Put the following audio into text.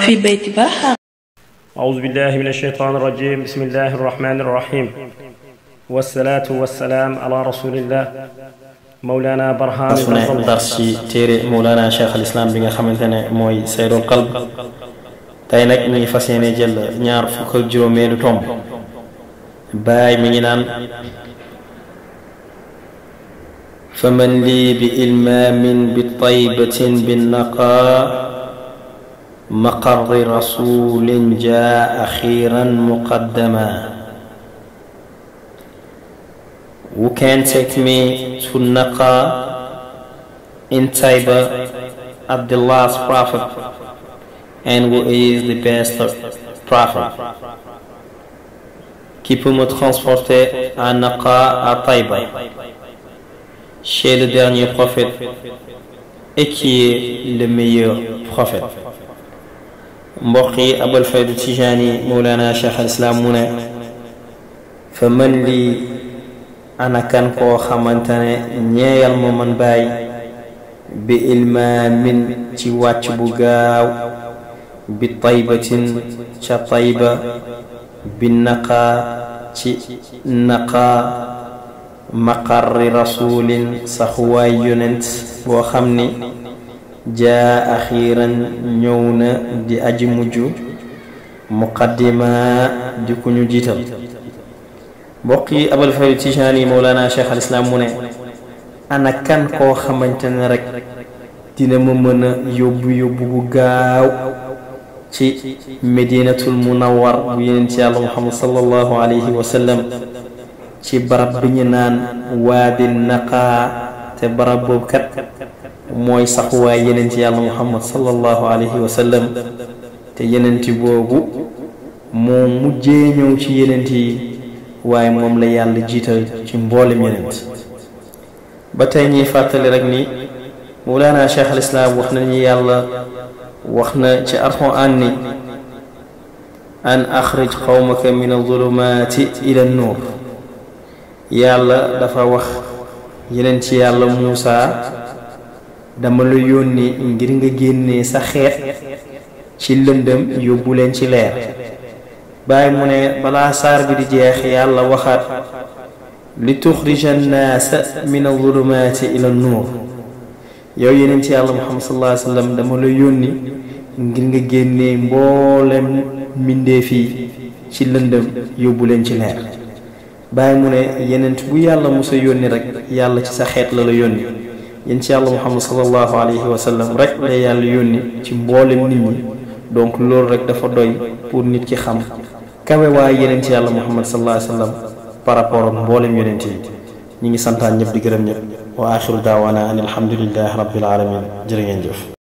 في بيت بحر. أعوذ بالله من الشيطان الرجيم. بسم الله الرحمن الرحيم، والصلاة والسلام على رسول الله مولانا برهان درسي تيري مولانا شيخ الإسلام بيغا خامتاني موي سير القلب. تاي نك ني فاسيني جيل ñaar fukk ak juróomeelu tomb. باي ميغي نان فمن لي بإلمام بطيبة بالنقاء مقر رسول جاء أخيرا مقدما. Who can take me to Naqa in Taiba at the last prophet, and who is the best prophet? Qui peut me transporter à Naqa à Taïba, chez le dernier prophète, et qui est le meilleur prophète? Mbokhi Abul Fayd Tijani Moulana Cheikh al-Islam mu ne fa man lii ana kan koo xamantane ñeeyal ma man baay bi ilmaamin ci wàcc bu gaaw bi taybatin ca tayba bi naqaa ci naqaa maqarri rasulin saxuwaay yonent boo xam ni jaa axiiran ñëw na di aji mujj muqaddima di ku ñu jiital. mbokk yi Abul Fayd Tijani Mawlana Cheikh al Islam mu ne ana kan koo xamante ne rek dina ma mën a yóbbu bu gaaw ci Medinatul Munawwar bu Yonent Yàlla Muhammad sallallahu alayhi wa sallam ci barab bi ñu naan waadi naqaa te barab boobu kat mooy saxuwaay Yonent Yàlla Muhammad sallallahu alayhi wa sallam te Yonent boobu moo mujjee ñëw ci Yonent yi waaye moom la yàlla jiital ci mboolem yonent. ba tey ñuy fàttali rek ni Mawlana Cheikh al Islam wax na ñu yàlla wax na ci Alxuraan ni an axrij qawmaka min az-zulumaati ila an-nuur. yàlla dafa wax yeneen ci yàlla Muusa dama la yónni ngir nga génnee sa xeet ci lëndëm yóbbu leen ci leer. باي من بلا صار بدي جيخ يالله وخات لتخرج الناس من الظلمات الى النور. يو يننتي الله محمد صلى الله عليه وسلم دما لا يوني ngir nga génné mbolem minde fi ci lëndëm yóbbu len ci leer. bay mu ne yenent bu yàlla musa yónni rek yàlla ci sa xeet la la yónni. yeen ci yàlla Muhammad sallallahu alayhi wa sallam rek la yàlla yónni ci mbolem nit ñi. donc lool rek dafa doy pour nit ki xam kawe waa yeneen ci yàlla Muhammad sallallahu alayhi wa sallam par rapport ak mboolem yonent yi. ñi ngi santaan ñëpp di gërëm ñëpp wa axiru daawaana an alhamdulillahi rabbil alamin. jërë ngeen jëf.